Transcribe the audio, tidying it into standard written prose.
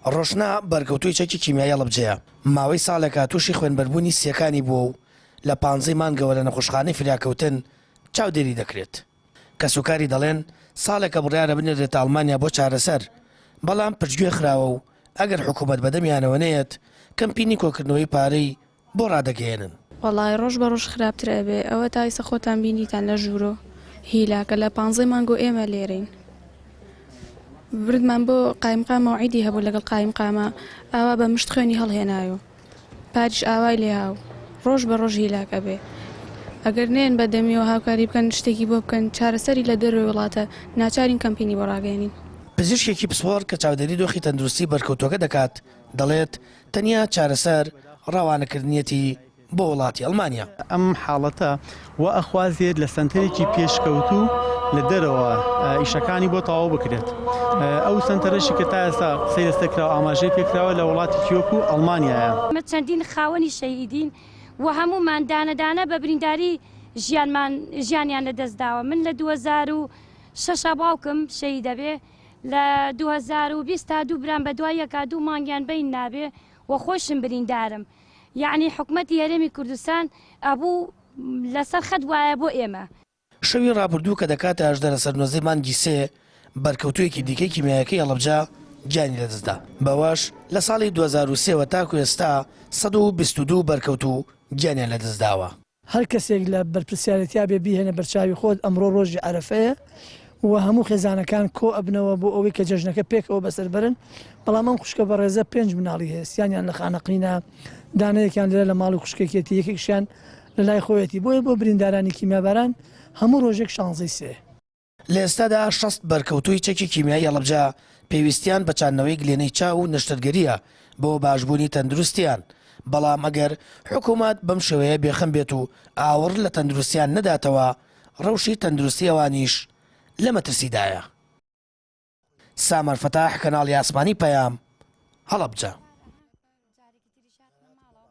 ڕۆشنا بەرکەوتووی چەکی کیمیایی هەڵەبجەیە، ماوەی ساڵێکە تووشی خوێنبەربوونی سییەکانی بووە و لە پانزەی مانگەوە لە نەخۆشخانەی فریاکەوتن چاودێری دەکرێت. کەسوکاری دەڵێن، ساڵێکە بڕیارە بنێررێتە ئەڵمانیا بۆ چارەسەر، بەڵام پشتگوێ خراوە و ئەگەر حکومەت بەدەمیانەوە نەیەت، کەمپینی کۆکردنەوەی پارەی بۆ ڕادەگەیەنن. وەڵای ڕۆژ بە ڕۆژ خراپتر ئەبێ ئەوە تا ئیسە خۆتان بینیتان لە ژوورۆ هیلاکە لە پانزەی مانگۆ ئێمە لێرەین بردمان بۆ قایمقام مەوعیدی هەبوو لەگەڵ قایمقامە ئاوا بە مشت خوێنی هەڵهێنایۆ پاریش ئاوای لێهاو ڕۆژ بە ڕۆژ هیلاک ئەبێ ئەگەر نێن بە دەمیەوە هاوکاری بکەن شتێکی بۆ بکەن چارەسەری لە دەرەوەی وڵاتە ناچارین کەمپینی بۆ ڕاگەیەنین. پزیشکێکی پسپۆڕ کە چاودێری دۆخی تەندروستی بەرکەوتووەکە دەکات دەڵێت، تەنیا چارەسەر ڕەوانەکردنیەتی بۆ وڵاتی ئەڵمانیا. ئەم حاڵەتە وا ئەخوازێت لە سەنتەرێکی پێشکەوتوو لە دەرەوە ئیشەکانی بۆ تەواو بکرێت. ئەو سەنتەرەشی کە تا ئێستا قسەی لەسەر کراوە ئاماژەی پێکراوە لە وڵاتێکی وەکو ئەڵمانیایە. ئێمە چەندین خاوەنی شەهیدین و هەموومان دانە دانە بە برینداری ژیانمان ژیانیان لە دەست داوە من لە 2006 باوکم شەهید دەبێ لە 2020 تا دوو برام بە دوای یەکا دوو مانگیان بین نابێ و خۆشم بریندارم یەعنی حکومەتی هەرێمی کوردستان ئەبوو لەسەر خەت بوایە بۆ ئێمە. شەوی ڕابردوو کە دەکاتە 18 لەسەر نۆزدەی مانگی سێ، بەرکەوتوویەکی دیکەی کیمیایەکەی هەڵەبجە گیانی لەدەستدا، بەوەش لە ساڵی 2003 وە تاکو ئێستا 122 بەرکەوتوو گیانیان لەدەستداوە. هەر کەسێک لە بەرپرسیارێتیا بێ بیهێنە بەرچاوی خۆت ئەمڕۆ ڕۆژی عەرەفەیە و هەموو خێزانەکان کۆ ئەبنەوە بۆ ئەوەی کە جەژنەکە پێکەوە بەسەر بەرن بەڵام ئەم خوشکە بەڕێزە پێنج مناڵی هەیە سیانیان لە خانەقینە دانەیەکیان لێرە لە ماڵی خوشکێکێتی یەکێکشیان لە لای خۆیەتی بۆیە بۆ بریندارانی کیمیاباران هەموو ڕۆژێک شانزەی سێ. لە ئێستادا 60 بەرکەوتووی چەکی کیمیایی هەڵەبجە پێویستیان بە چاندنەوەی گلێنەی چاو و نەشتەرگەرییە بۆ باشبوونی تەندروستیان، بەڵام ئەگەر حکومەت بەم شێوەیە بێخەم بێت و ئاوڕ لە تەندروستیان نەداتەوە، ڕەوشی تەندروستی ئەوانیش لە مەترسیدایە. سامان فەتاح، کەناڵی ئاسمانی پەیام، هەڵەبجە.